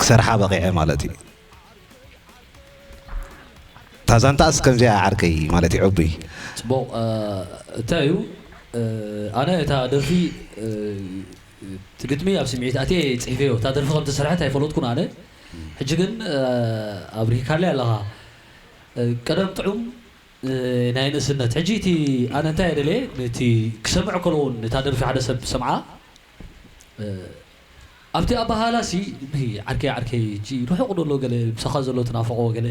ክሰርሓ በቒዐ ማለት እዩ። እታ ዛንታስ ከምዚኣ እያ ዓርከይ ማለት እዩ ዕቡይ። ጽቡቕ፣ እ፣ እንታይ እዩ፣ እ፣ ኣነ እታ ደርፊ፣ እ፣ እቲ ግጥሚ ኣብ ስምዒት ኣትየ ጽሒፈዮ። እታ ደርፊ ከም ተሰርሐት ኣይፈለጥኩን ኣነ። ሕጂ ግን፣ እ፣ ኣብሪህካለይ ኣለኻ። እ፣ ቀደም ጥዑም፣ እ፣ ናይ ንእስነት። ሕጂ እቲ ኣነ እንታይ እየ ደልየ፣ ነቲ ክሰምዕ ከሎ እውን ነታ ደርፊ ሓደ ሰብ ሰምዓ፣ እ፣ ኣብቲ ኣበሃህላሲ፣ ብሂ፣ ዓርከይ፣ ዓርከይ፣ እጂ ርሑቕ ዶ ኣሎ ገለ፣ ምሳኻ ዘሎ ትናፍቖ ገለ፣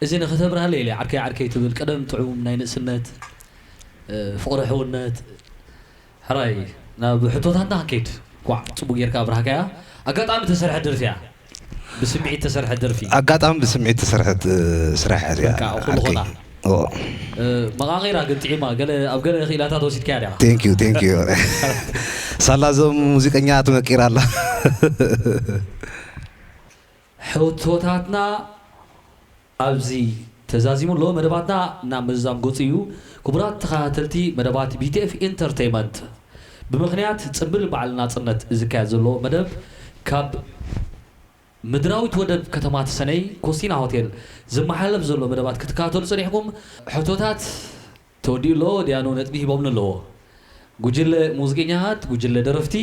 እዚ ንኽተብርሃለይ ኢለ፣ ዓርከይ፣ ዓርከይ ትብል፣ ቀደም ጥዑም ናይ ንእስነት፣ እ፣ ፍቕሪ ሕውነት። ሕራይ፣ ናብ ሕቶታትና ክንከይድ። ኳዕ፣ ጽቡቕ ጌርካ ኣብርሃካያ። ኣጋጣሚ ተሰርሐት ደርፊ እያ። ብስምዒት ተሰርሐት ደርፊ። ኣጋጣሚ ብስምዒት ተሰርሐት፣ እ፣ ስራሕ እያ እዚኣ፣ በቃ፣ እኹል ዓርከይ። ዝኾና። ኦ። እ፣ መቓቒራ ግን ጥዒማ፣ ገለ፣ ኣብ ገለ ክኢላታት ወሲድካያ ዲኻ? Thank you, thank you። ሳላ እዞም ሙዚቀኛታት መቂራ ኣላ። ሕቶታትና ኣብዚ ተዛዚሙ ኣሎ። መደባትና ናብ ምዝዛም ገጹ እዩ። ክቡራት ተኸታተልቲ መደባት ቢ ቲ ኤፍ ኢንተርተይመንት፣ ብምኽንያት ጽምብል በዓል ናጽነት ዝካየድ ዘሎ መደብ ካብ ምድራዊት ወደብ ከተማ ተሰነይ ኮስቲና ሆቴል ዝመሓለፍ ዘሎ መደባት ክትከታተሉ ጸኒሕኩም። ሕቶታት ተወዲኡ ኣሎ። ዲያኑ ነጥቢ ሂቦምኒ ኣለዎ። ጉጅለ ሙዚቀኛታት፣ ጉጅለ ደረፍቲ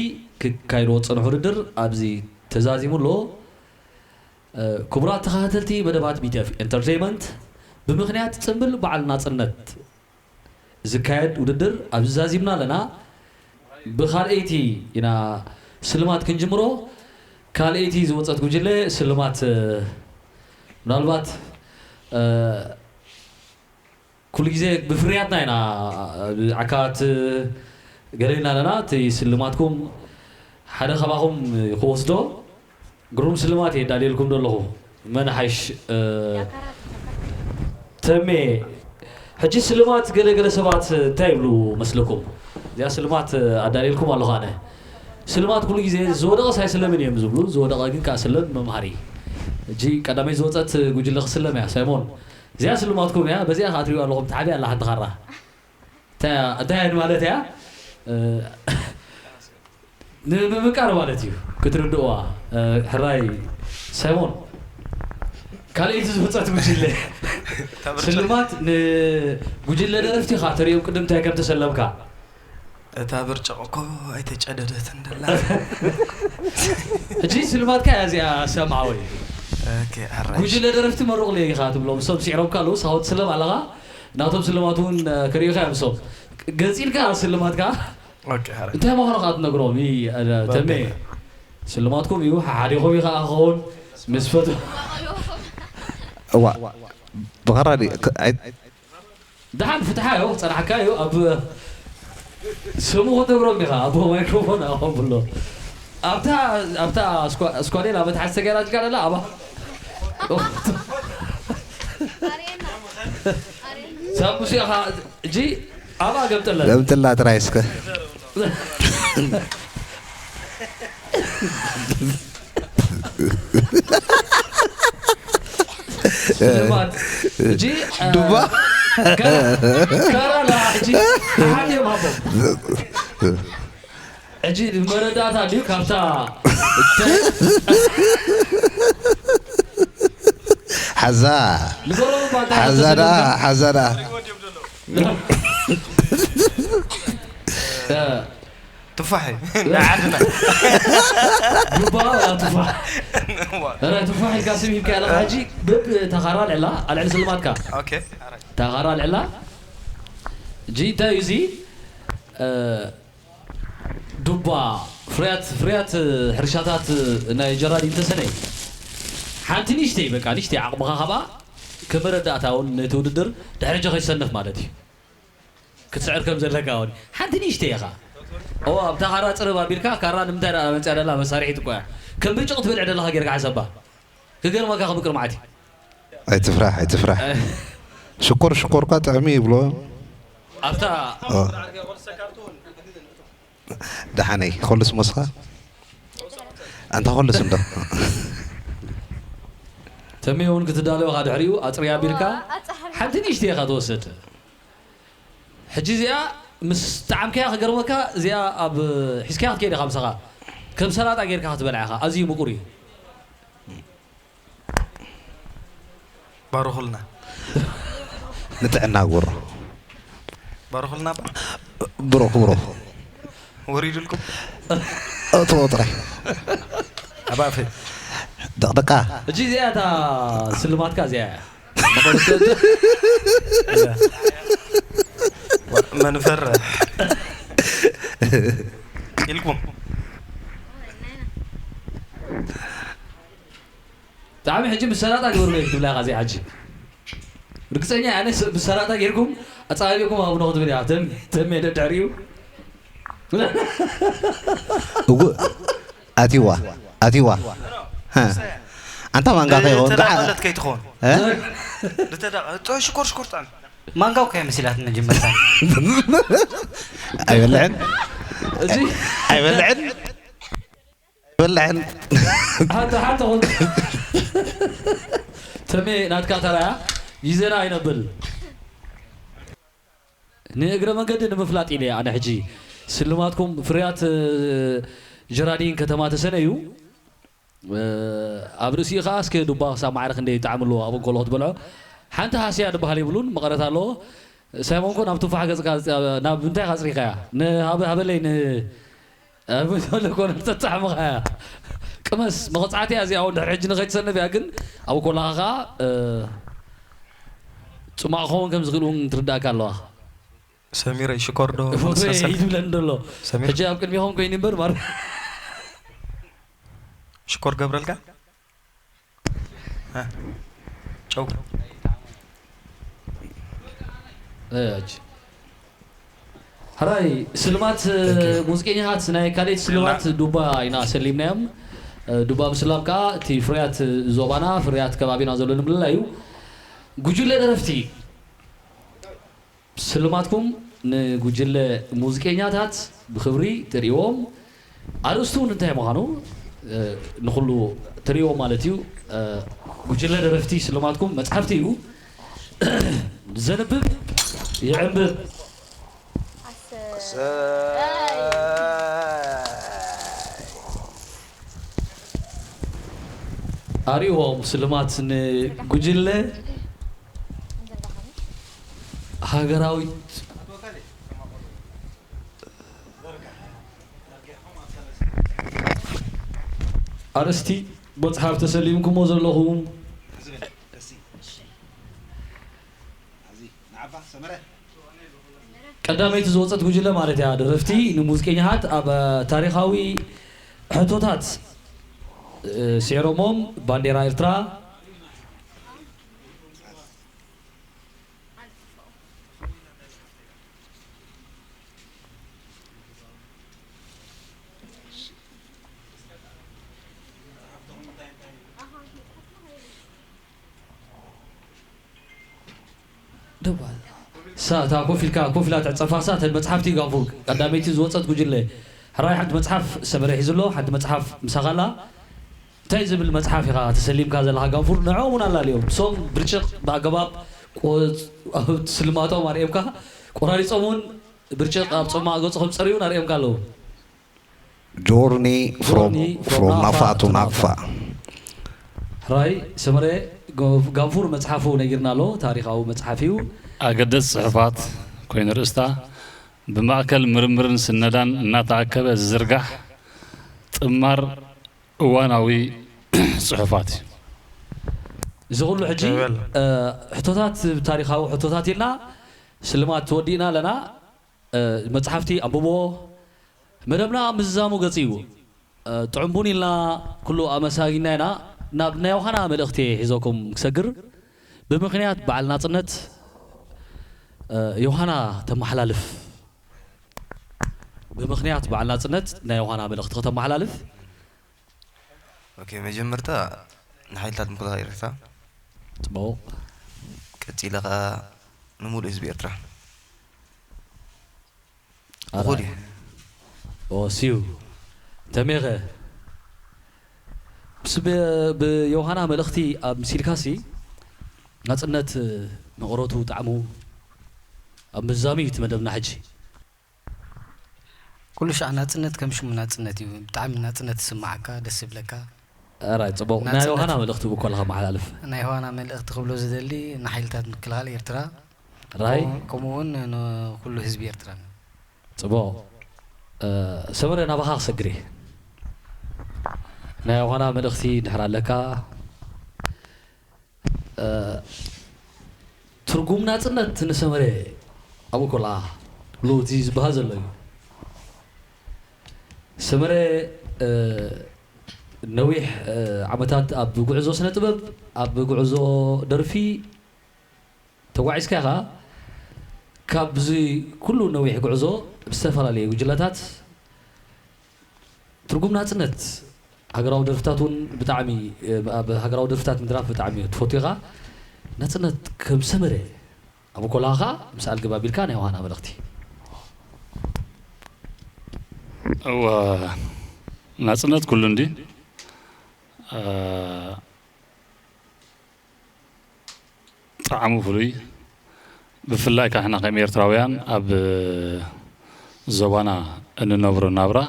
ክካየድዎ ዝጸንሑ ውድድር ኣብዚ ተዛዚሙ ኣሎ። እ፣ ክቡራት ተኸታተልቲ መደባት ቢ ቲ ኤፍ ኢንተርተይመንት፣ ብምኽንያት ጽምብል በዓል ናጽነት ዝካየድ ውድድር ኣብዚ ዛዚምና ኣለና። ብኻልኣይቲ ኢና ስልማት ክንጅምሮ። ካልኣይቲ ዝወጸት ጉጅለ ስልማት፣ እ፣ ምናልባት፣ እ፣ ኩሉ ግዜ ብፍርያትና ኢና ዓካት ገለ ኢልና ኣለና። እቲ ስልማትኩም ሓደ ካባኹም ክወስዶ። ግሩም ስልማት እየ ዳልየልኩም ዘለኹ። መን ሓይሽ፣ እ፣ ተሜ። ሕጂ ስልማት ገለ ገለ ሰባት እንታይ ይብሉ መስለኩም? እዚኣ ስልማት ኣዳልየልኩም ኣለኹ ኣነ። ስልማት ኩሉ ግዜ ዝወደቐስ ኣይስለምን እዮም ዝብሉ፣ ዝወደቐ ግን ከኣ ስለም መምሃሪ። ሕጂ ቀዳመይ ዝወጸት ጉጅለ ክስለም እያ፣ ሳይሞን። እዚኣ ስልማትኩም እያ፣ በዚኣ ከኣ ትሪኡ ኣለኹም፣ ትዓብያ ኣላ ሓንቲ ካራ። እንታይ እያ፣ እንታይ እያ ማለት እያ? እ፣ ንምምቃር ማለት እዩ፣ ክትርድእዋ። እ፣ ሕራይ ሳይሞን፣ ካልኣይቲ ዝወጸት ጉጅለ ተብርጭ- ስልማት ንጉጅለ ደረፍቲ ኢኻ ተሪኦም ቅድም እንታይ ከም ተሰለምካ። እታ ብርጭቕ እኮ ኣይተጨደደትን ደላ። ሕጂ ስልማትካ እያ እዚኣ ሰምዓወይ። ኦኬ፣ ኣራይ። ጉጅለ ደረፍቲ መርቑለይ ኢኻ ትብሎም። እሶም ስዒሮምካ ኣለዉ፣ ሳሆት ስለም ኣለኻ። ናቶም ስልማት እውን፣ እ፣ ክርእዩኻ እዮም እሶም። ገጺልካ ስልማትካ። ኦኬ፣ ሓራይ። እንታይ ምዃኑ ከዓ ትነግሮም ይ-፣ እ፣ ተሜ። ባዴላ። ስልማትኩም እዩ፣ ሓሓዲኹም እዩ ከዓ ክኸውን። ምስ ፈትሑ እዋ፣ ብኸራ ድዩ? ክ-፣ ኣይ-፣ ደሓን ፍትሓዮ፣ ክጸናሕካዮ፣ ኣብ ስሙ ክትነግሮም ኢኻ፣ ኣብ ማይክሮፎን ኣቐብሎ። ኣብታ፣ ኣብታ ስኳ-፣ ስኳዴላ መትሓዚ ተገይራ ጅጋ ደላ፣ ኣባ። ሳምቡስ ኢኻ፣ እጂ፣ ኣባ ገምጥለን። ገምጥላ ጥራይ እስከ። ስልማት። እጂ፣ እ፣ ዱባ? ከራ-፣ ከራ ላ፣ እጂ፣ ሓንቲ እዮም ሃቦም። እጂ፣ መረዳእታ ድዩ ካብታ ሓዛ። ንገሮም ባንታ ሓዛ ደኣ፣ ሓዛ ደኣ። እ፣ ትፋሕ እዩ። ንዓድና። ዱባ ወላ ቱፋሕ? ረ ቱፋሕ ኢልካ ስም ሂብካ ኣለኻ። ሕጂ በብ ተኻራ ልዕላ፣ ኣልዕል ስልማትካ። ኦኬ። ተኻራ ልዕላ። ሕጂ እንታይ እዩ እዚ? እ፣ ዱባ፣ ፍርያት፣ ፍርያት ሕርሻታት ናይ ጀራዲን ተሰነይ። ሓንቲ ንእሽተይ፣ በቃ ንእሽተይ ዓቕምኻ ካብኣ ከመረዳእታ እውን ነቲ ውድድር ድሕሪ ሕጂ ከይሰነፍ ማለት እዩ። ክትስዕር ከም ዘለካ እውን። ሓንቲ ንእሽተይ ኢኻ። እዋ፣ ኣብታ ካራ ጽርብ ኣቢልካ፣ ካራ ንምንታይ ደኣ መጽያ ደላ መሳርሒት እኮ እያ። ከም ብርጭቕ ትበልዕ ደለኻ ጌርካ ሓሰባ። ክገርመካ ክምቅር መዓት እዩ። ኣይትፍራሕ፣ ኣይትፍራሕ። ሽኮር ሽኮርካ ጥዕሚ ይብሎ። ኣብታ ኦ። ደሓነይ፣ ኮልስ ሞስኻ? ኣንታ ኮልስ እንዶ። ተሜ እውን ክትዳለወኻ ድሕሪኡ ኣጽርያ ኣቢልካ ሓንቲ ንእሽተይ ኢኻ ትወስድ። ሕጂ እዚኣ ምስ ጠዓምካያ ክገርመካ፣ እዚኣ ኣብ ሒዝካያ ክትከይድ ኢኻ ምሳኻ። ከም ሰላጣ ጌርካ ክትበልዓ ኢኻ። ኣዝዩ ምቁር እዩ። ባርኹልና። ንጥዕና ጉሮ። ባርኹልና። ብሩኽ፣ ብሩኽ። ወሪዱልኩም? እትዎ ጥራይ። ኣባፈ። ደቕደቃ። እጂ እዚኣ እታ ስልማትካ እዚኣ እያ። መንፈር። ኢልኩም። ብጣዕሚ ሕጂ ምስ ሰላጣ ግበርዎ ክትብላ ኢኻ እዚኣ ሕጂ። ርግጸኛ እየ ኣነ ስ-፣ ምስ ሰላጣ ጌርኩም ኣጻባቢቕኩም ሃቡኒ ክትብል እያ። ተም-፣ ተሜ ደድሕሪኡ። እጉ-፣ ኣቲዋ፣ ኣቲዋ። ሃ። ኣንታ ማንጋ ከይኸውን፣ ደዓ-፣ ተዳቐለት ከይትኸውን። እ? ዝተዳቐ-፣ ጥ-፣ ሽኮር፣ ሽኮር ጥዕም። ማንጋው ከይ መሲላት መጀመርታ። ኣይበልዕን፣ እዚ ኣይበልዕን፣ ኣይበልዕን። ሓንቲ፣ ሓንቲ ኹን። ተሜ ናትካ ተራያ ይዘና ኣይነብል። ንእግረ መንገዲ ንምፍላጥ ኢለ ኣነ ሕጂ ስልማትኩም ፍርያት፣ እ፣ ጀራዲን ከተማ ተሰነዩ፣ እ፣ ኣብ ርእሲኡ ኸዓ እስከ ዱባ ክሳብ ማዕረ ክንደይ ጣዕሚ ኣለዎ ኣብኡ እንከሎ ክትበልዖ። ሓንቲ ሃስያ ዝበሃል የብሉን፣ መቐረት ኣለዎ። ሳይሞን ኮ ናብ ቱፋሕ ገጽካ፣ ናብ ምንታይ ኢኻ ኣጽሪኻያ? ን-፣ ሃበ-፣ ሃበለይ ን-፣ ኣብ ዘሎ ኮነ ተጣዕምኻያ። ቅመስ፣ መቕጻዕቲ እያ እዚኣ፣ እውን ድሕሪ ሕጂ ንኸይትሰንፍ እያ፣ ግን ኣብ ኮላኻ ኸዓ፣ እ፣ ጽማቕ ክኸውን ከም ዝኽእል እውን ትርዳእካ ኣለዋ። ሰሚረይ ሽኮር ዶ ፎቶይ መሰልሰል? ይብለኒ ዘሎ። ሰሚር? ሕጂ ኣብ ቅድሚኹም ኮይኑ እምበር ማር-፣ ሽኮር ገብረልካ? እ፣ ጨው። እ፣ ሕጂ። ሕራይ ስልማት፣ እ፣ ሙዚቀኛታት ናይ ካልኦት ስልማት ዱባ ኢና ሰሊምናዮም። እ፣ ዱባ ምስላም ከዓ እቲ ፍርያት ዞባና፣ ፍርያት ከባቢና ዘሎ ንምልላይ እዩ። ጉጅለ ደረፍቲ ስልማትኩም ንጉጅለ ሙዚቀኛታት ብኽብሪ ትርእይዎም። ኣርእስቱ እውን እንታይ ምዃኑ፣ እ፣ ንኹሉ ትርእይዎ ማለት እዩ። እ፣ ጉጅለ ደረፍቲ ስልማትኩም መጽሓፍቲ እዩ። ዘንብብ ይዕንብብ። ኣርእዎም ስልማት ንጉጅለ ሃገራዊት ኣርእስቲ መጽሓፍ ተሰሊምኩሞ ዘለኹም። ቀዳመይቲ ዝወጸት ጉጅለ ማለት እያ። ደረፍቲ ንሙዚቀኛታት ኣብ ታሪኻዊ ሕቶታት ስዒሮሞም ባንዴራ ኤርትራ ደባ ሳ እታ ኮፍ ኢልካ ኮፍ ኢላ ትዕጸፋ ሳ እተን መጽሓፍቲ ጋንፉር ቀዳመይቲ ዝወጸት ጉጅለ ሕራይ ሓንቲ መጽሓፍ ሰመረ ሒዙ ኣሎ። ሓንቲ መጽሓፍ ምሳኻ ኣላ። እንታይ ዝብል መጽሓፍ ኢኻ ተሰሊምካ ዘለኻ ጋንፉር? ንዕኦም እውን ኣላልዮም። እሶም ብርጭቕ ብኣገባብ ቆ- ኣብ ስልማቶም ኣርእዮምካ፣ ቆራሪጾም እውን ብርጭቕ ኣብ ጽማቕ ገጽ ከም ጸርዩን ኣርእዮምካ ኣለዉ። Journey from Journey from from Nafa Nafa to to Nakfa. ሕራይ ሰመረ ጎ- ጋንፉር መጽሓፉ ነጊርና ኣሎ። ታሪኻዊ መጽሓፍ እዩ። ኣገደስ ጽሑፋት ኮይኑ ርእስታ ብማእከል ምርምርን ስነዳን እናተኣከበ ዝዝርጋሕ ጥማር እዋናዊ ጽሑፋት እዩ። እዚ ኩሉ ሕጂ ይበል። እ፣ ሕቶታት ታሪኻዊ ሕቶታት ኢልና ስልማት ተወዲእና ኣለና። እ፣ መጽሓፍቲ ኣንብቦ መደብና ምዝዛሙ ገጽ እዩ። እ፣ ጥዑም ቡን ኢልና ኩሉ ኣመሳጊና ኢና። ናብ ናይ ዮሃና መልእኽቲ ሒዞኩም ክሰግር ብምኽንያት በዓል ናጽነት እ፣ ዮሃና ተመሓላልፍ ብምኽንያት በዓል ናጽነት ናይ ዮሃና መልእኽቲ ከተመሓላልፍ ኦኬ፣ መጀመርታ ንሓይልታት ምክልኻል ኤርትራ፣ ጽቡቕ ቀጺለ ኸኣ ንሙሉእ ህዝቢ ኤርትራ። ኣራይ። እኹል እዩ። ወሲዩ ተሜኸ ምስ ብ- ብዮሃና መልእኽቲ ኣብ ምሲልካሲ ናጽነት መቐረቱ ጣዕሙ ኣብ ምዛሚ እዩ እቲ መደብና ሕጂ። ኩሉ ሻዕ ናጽነት ከም ሽሙ ናጽነት እዩ። ብጣዕሚ ናጽነት ዝስማዓካ፣ ደስ ይብለካ። ኣራይ ጽቡቕ ናይ ናጽነት- ዮሃና መልእኽቲ ብኮላ ከመሓላልፍ ናይ ዮሃና መልእኽቲ ክብሎ ዝደሊ ንሓይልታት ምክልኻል ኤርትራ ራይ ከምኡ እውን ንኩሉ ህዝቢ ኤርትራ። ጽቡቕ እ፣ ሰመረ ናባኻ ክሰግር እየ። ናይ ዮሃና መልእኽቲ እንድሕር ኣለካ እ፣ ትርጉም ናጽነት ንሰመረ ኣብኡ ኮላ ብሉ እቲ ዝበሃል ዘሎ እዩ። ሰመረ እ፣ ነዊሕ እ፣ ዓመታት ኣብ ጉዕዞ ስነ ጥበብ ኣብ ጉዕዞ ደርፊ ተጓዒዝካ ኢኻ። ካብዚ ኩሉ ነዊሕ ጉዕዞ ብዝተፈላለየ ጉጅለታት ትርጉም ናጽነት ሃገራዊ ደርፍታት እውን ብጣዕሚ ኣብ ሃገራዊ ደርፍታት ምድራፍ ብጣዕሚ ትፈቱ ኢኻ። ናጽነት ከም ሰመረ ኣብ ኮላኻ ምስ ኣልግብ ኣቢልካ ናይ ዋና መልእኽቲ እወ ናጽነት ኩሉ እንዲ ጣዕሙ ፍሉይ። ብፍላይ ካሕና ከም ኤርትራውያን ኣብ ዞባና እንነብሮ ናብራ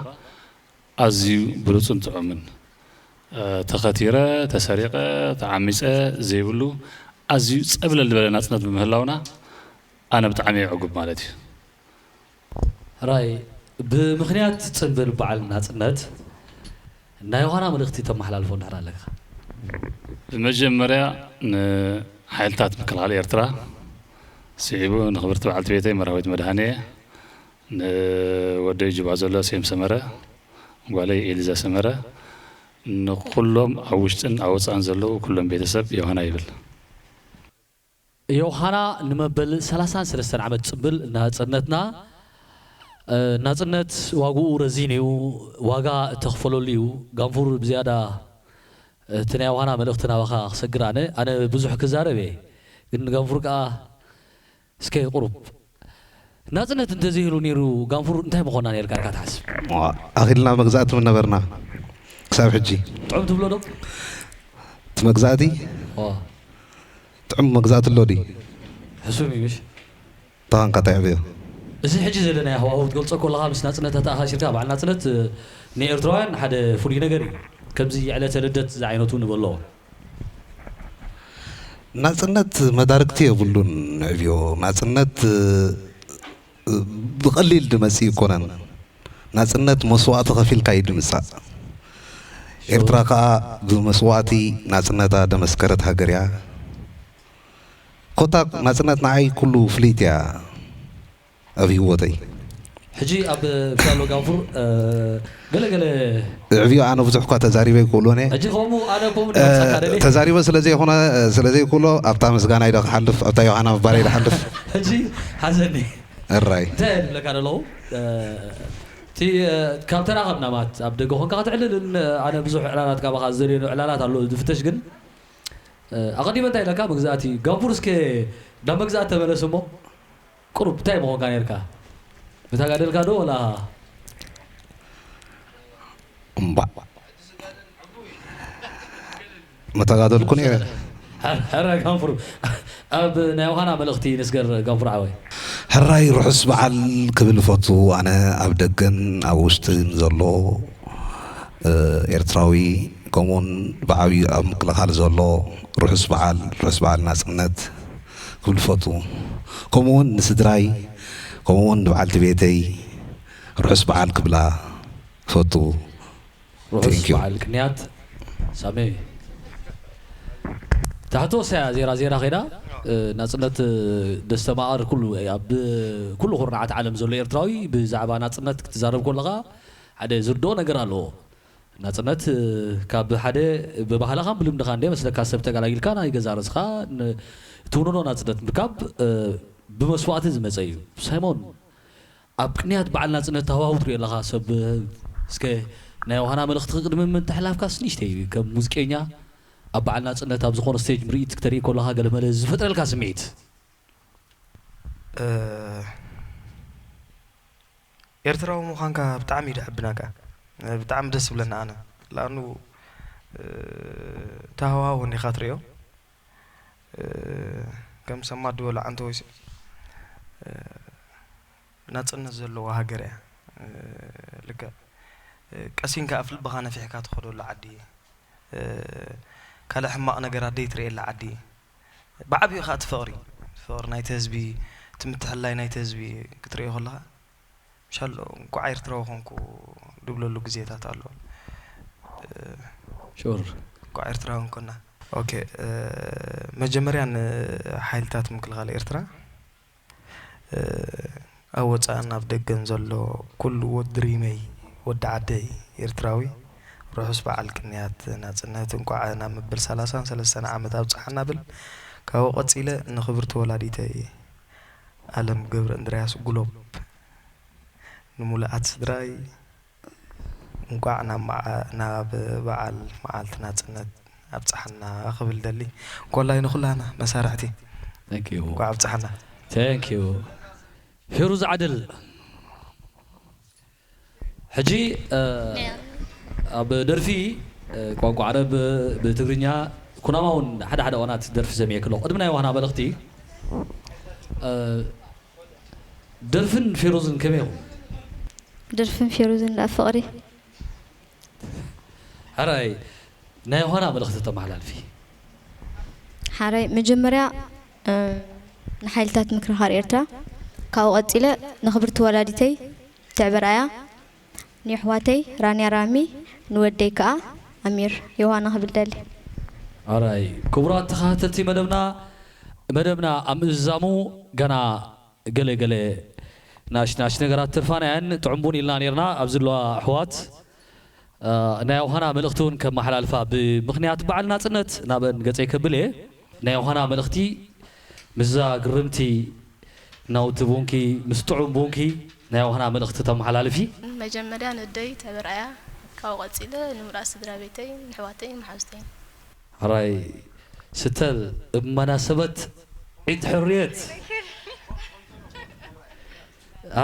ኣዝዩ ብሉጽን ጥዑምን። ተኸቲረ፣ ተሰሪቐ፣ ተዓሚጸ ዘይብሉ ኣዝዩ ጸብለል ዝበለ ናጽነት ብምህላውና ኣነ ብጣዕሚ እየ ዕጉብ ማለት እዩ። ራይ ብምኽንያት ጽንብል በዓል ናጽነት ናይ ዮሃና መልእኽቲ ተመሓላልፎ እንድሕር ኣለካ። ብመጀመርያ ንሓይልታት ምክልኻል ኤርትራ ስዒቡ ንኽብርቲ በዓልቲ ቤተይ መራዊት መድሃኔ፣ ንወደይ ጁባ ዘሎ ሴም ሰመረ፣ ጓለይ ኤሊዛ ሰመረ፣ ንኹሎም ኣብ ውሽጥን ኣብ ወጻእን ዘለዉ ኩሎም ቤተሰብ ዮሃና ይብል። ዮሃና ንመበል ሰላሳን ሰለስተን ዓመት ጽንብል ናጽነትና ናጽነት ዋግኡ ረዚን እዩ። ዋጋ እተኽፈለሉ እዩ። ጋንፉር ብዝያዳ እቲ ናይ ዮሃና መልእኽቲ ናባኻ ክሰግር ኣነ ኣነ ብዙሕ ክዛረብ እየ ግን ጋንፉር ከኣ እስከ ቁሩብ ናጽነት እንተዘይህሉ ነይሩ ጋንፉር እንታይ ምኾና ነርካ ኢልካ ትሓስብ? ኣኺልና መግዛእቲ ምነበርና ክሳብ ሕጂ ጥዑም ትብሎ ዶ? እቲ መግዛእቲ ዋ ጥዑም መግዛእቲ ኣሎ ድዩ? ሕሱም እዩ ምሽ ተኻንካ እንታይ ዕብዮ እዚ ሕጂ ዘለናዮ ሃዋህው ትገልጾ ከለኻ ምስ ናጽነት ኣተኣሳሲርካ በዓል ናጽነት ንኤርትራውያን ሓደ ፍሉይ ነገር እዩ። ከምዚ ዕለተ ልደት ዝዓይነቱ ንበሎ ናጽነት መዳርግቲ የብሉን። ንዕብዮ ናጽነት ብቐሊል ድመጽእ ይኮነን። ናጽነት መስዋእቲ ከፊልካ እዩ ድምጻእ። ኤርትራ ከኣ ብመስዋእቲ ናጽነታ ደመስከረት ሃገር እያ። ኮታ ናጽነት ንዓይ ኩሉ ፍልይቲ እያ። ኣብ ህይወተይ። ሕጂ ኣብ ሻሎ ጋንፉር ገለገለ ዕብዮ ኣነ ብዙሕ እኳ ተዛሪበ ይክእሎነ ሕጂ ከምኡ ኣነ ከምኡ ዲወሳካ ደሊ ተዛሪበ ስለዘይኮነ ስለዘይክእሎ ኣብታ ምስጋና ኢደ ክሓልፍ ኣብታ ዮሃና ምባል ኢደ ሓልፍ ሕጂ ሓዘኒ እራይ እንታይ እየ ዝብለካ ዘለኹ እቲ ካብ ተራኸብና ማለት ኣብ ደገ ኮንካ ክትዕልልን ኣነ ብዙሕ ዕላላት ካባኻ ዝደልየሉ ዕላላት ኣሎ ዝፍተሽ ግን ኣቐዲመ እንታይ ኢለካ መግዛእቲ ጋንፉር እስከ ናብ መግዛእቲ ተመለስ እሞ ቁሩብ እንታይ ምኾንካ ነርካ? ምተጋደልካ ዶ ወላ እምባእ መተጋደልኩ ነይረ ሕረ ጋንፍሩ ኣብ ናይ ውሃና መልእኽቲ ንስገር ጋንፍሩ ዓወይ ሕራይ ርሑስ በዓል ክብል ፈቱ ኣነ ኣብ ደገን ኣብ ውሽጥን ዘሎ ኤርትራዊ ከምኡውን ብዓብዩ ኣብ ምክልኻል ዘሎ ርሑስ በዓል ርሑስ በዓል ናጽነት ክብል ፈቱ ከምኡውን ንስድራይ ከምኡውን ንበዓልቲ ቤተይ ርሑስ በዓል ክብላ ፈቱ ርሑስ በዓል ቅንያት ሳሜ ታሕቶ ሳያ ዜራ ዜራ ኸይዳ ናፅነት ደስተማቐር ኩሉ ኣብ ኩሉ ኩርናዓት ዓለም ዘሎ ኤርትራዊ ብዛዕባ ናፅነት ክትዛረብ ከለኻ ሓደ ዝርድኦ ነገር ኣለዎ ናፅነት ካብ ሓደ ብባህልኻን ብልምድኻ እንደ መስለካ ሰብ ተጋላጊልካ ናይ ገዛ ርእስኻ ትውንኖ ናፅነት ምርካብ ብመስዋእቲ ዝመፀ እዩ ሳይሞን ኣብ ቅንያት በዓል ናጽነት ሃዋሁ ትሪኦ ኣለኻ ሰብ እስከ ናይ ውሃና መልእኽቲ ቅድሚ ምምትሕላፍካስ ንእሽተይ ከም ሙዚቀኛ ኣብ በዓል ናጽነት ኣብ ዝኾነ ስቴጅ ምርኢት ክተርኢ ከለኻ ገለመለ ዝፈጥረልካ ስምዒት ኤርትራዊ ምዃንካ ብጣዕሚ እዩ ደሕብናካ ብጣዕሚ ደስ ይብለና ኣነ ላኑ ተሃዋውን ኢኻ ትሪኦ ከም ሰማ ድበሉ ዓንተ ወይሲ ናጽነት ዘለዋ ሃገር እያ። ልክዕ ቀሲንካ ኣፍ ልብኻ ነፊሕካ ትኸደሉ ዓዲ ካልእ ሕማቕ ነገራት ደይትርእየላ ዓዲ ብዓብዩ ከዓ እቲ ፍቕሪ ፍቕሪ ናይቲ ህዝቢ እቲ ምትሕላይ ናይቲ ህዝቢ ክትርእዮ ከለኻ ሻሎ እንኳዕ ኤርትራዊ ኮንኩ ድብለሉ ግዜታት ኣሎ ሹር እንኳዕ ኤርትራዊ ኮና ኦኬ መጀመርያ ንሓይልታት ምክልኻል ኤርትራ ኣብ ወጻእን ኣብ ደገን ዘሎ ኩሉ ወዲ ሪመይ ወዲ ዓደይ ኤርትራዊ ርሑስ በዓል ቅንያት ናጽነት እንቋዕ ናብ መበል ሰላሳን ሰለስተን ዓመት ኣብጽሓና ብል ካብኡ ቀጺለ ንኽብርቲ ወላዲተይ ኣለም ገብረእንድርያስ ጉሎብ ንሙሉኣት ስድራይ እንቋዕ ናብ መዓ- ናብ በዓል መዓልቲ ናጽነት ኣብጽሓና ክብል ደሊ። እንኮላይ ንኹላና መሳርሕቲ Thank you. እንቋዕ ኣብጽሓና። Thank you. ፌሩዝ ዓድል ሕጂ ኣብ ደርፊ ቋንቋ ዓረብ ብትግርኛ ኩናማ እውን ሓደ ሓደ ዋናት ደርፊ ሰሚዐ ከለኹ ቅድሚ ናይ ዋህና መልእኽቲ ደርፍን ፌሩዝን ከመይ ኢኹም? ደርፍን ፌሩዝን ደኣ ፍቕሪ ሕራይ ናይ ዮሃና መልእኽቲ ተመሓላልፊ። ሓራይ መጀመርያ ንሓይልታት ምክልኻል ኤርትራ ካብኡ ቀጺለ ንኽብርቲ ወላዲተይ ትዕበርኣያ ንየሕዋተይ ራንያ ራሚ ንወደይ ከኣ ኣሚር ዮሃና ክብል ደሊ። ሕራይ ክቡራት ተኸታተልቲ መደብና መደብና ኣብ ምእዛሙ ገና ገለ ገለ ናሽ ናሽ ነገራት ተርፋና እየን ጥዑም ቡን ኢልና ነርና ኣብዚ ኣለዋ ኣሕዋት ናይ ውሃና መልእኽቲ እውን ከመሓላልፋ ብምኽንያት በዓል ናፅነት ናበን ገፀይ ከብል እየ ናይ ውሃና መልእኽቲ ምስዛ ግርምቲ ናውቲ ቡንኪ ምስ ጥዑም ቡንኪ ናይ ውሃና መልእኽቲ ተመሓላልፊ መጀመርያ ነደይ ተበርኣያ ካብኡ ቀፂለ ንምራእ ስድራ ቤተይ ንሕዋተይ መሓዙተይን ሕራይ ስተል እብ መናሰበት ዒድ ሕርየት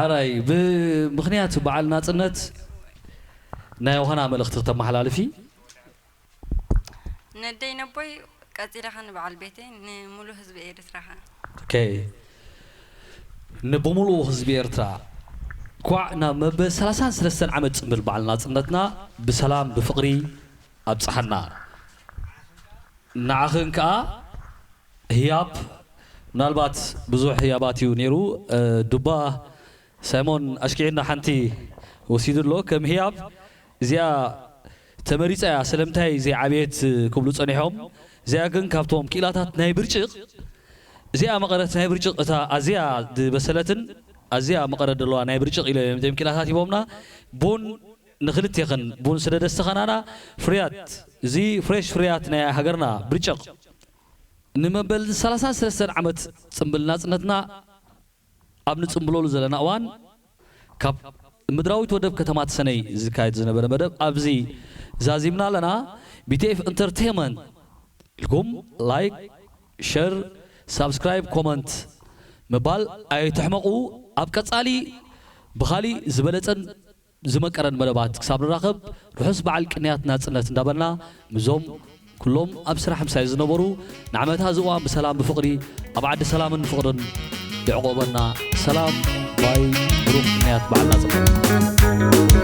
ኣራይ ብምኽንያት በዓል ናፅነት ናይ ውሃና መልእኽቲ ክተመሓላልፊ ነደይ ነቦይ ቀፂለ ከ ንበዓል ቤተይ ንሙሉ ህዝቢ ኤርትራ ከ ኦኬ ንብሙሉኡ ህዝቢ ኤርትራ ኳዕ ናብ መበል ሰላሳን ሰለስተን ዓመት ፅምብል በዓል ናፅነትና ብሰላም ብፍቕሪ ኣብፀሐና ንዓኽን ከዓ ህያብ ምናልባት ብዙሕ ህያባት እዩ ነይሩ ዱባ ሳይሞን ኣሽኪዕና ሓንቲ ወሲዱ ኣሎ ከም ህያብ እዚኣ ተመሪፃ እያ ስለምንታይ ዘይዓብየት ክብሉ ፀኒሖም እዚኣ ግን ካብቶም ክኢላታት ናይ ብርጭቕ እዚኣ መቐረት ናይ ብርጭቕ እታ ኣዝያ ዝበሰለትን ኣዝያ መቐረት ዘለዋ ናይ ብርጭቕ ኢለ እዮም እዚኦም ኪላታት ሂቦምና። ቡን ንክልቴኽን ቡን ስለ ደስተኸናና ፍርያት፣ እዚ ፍሬሽ ፍርያት ናይ ሃገርና ብርጭቕ ንመበል ሰላሳን ሰለስተን ዓመት ጽምብል ናጽነትና ኣብ ንጽምብለሉ ዘለና እዋን፣ ካብ ምድራዊት ወደብ ከተማ ተሰነይ ዝካየድ ዝነበረ መደብ ኣብዚ ዛዚምና ኣለና። ቢቲኤፍ ኢንተርቴይንመንት ኢልኩም ላይክ፣ ሸር፣ ሳብስክራይብ፣ ኮመንት ምባል ኣይትሕመቑ። ኣብ ቀጻሊ ብኻሊእ ዝበለጸን ዝመቀረን መደባት ክሳብ ንራኸብ፣ ርሑስ በዓል ቅንያት ናጽነት እንዳበልና፣ ምዞም ኩሎም ኣብ ስራሕ ምሳይ ዝነበሩ፣ ንዓመታ እዚ እዋን ብሰላም ብፍቕሪ ኣብ ዓዲ ሰላምን ፍቕርን ይዕቆበና። ሰላም ባይ፣ ብሩኽ ቅንያት በዓል ናጽነት።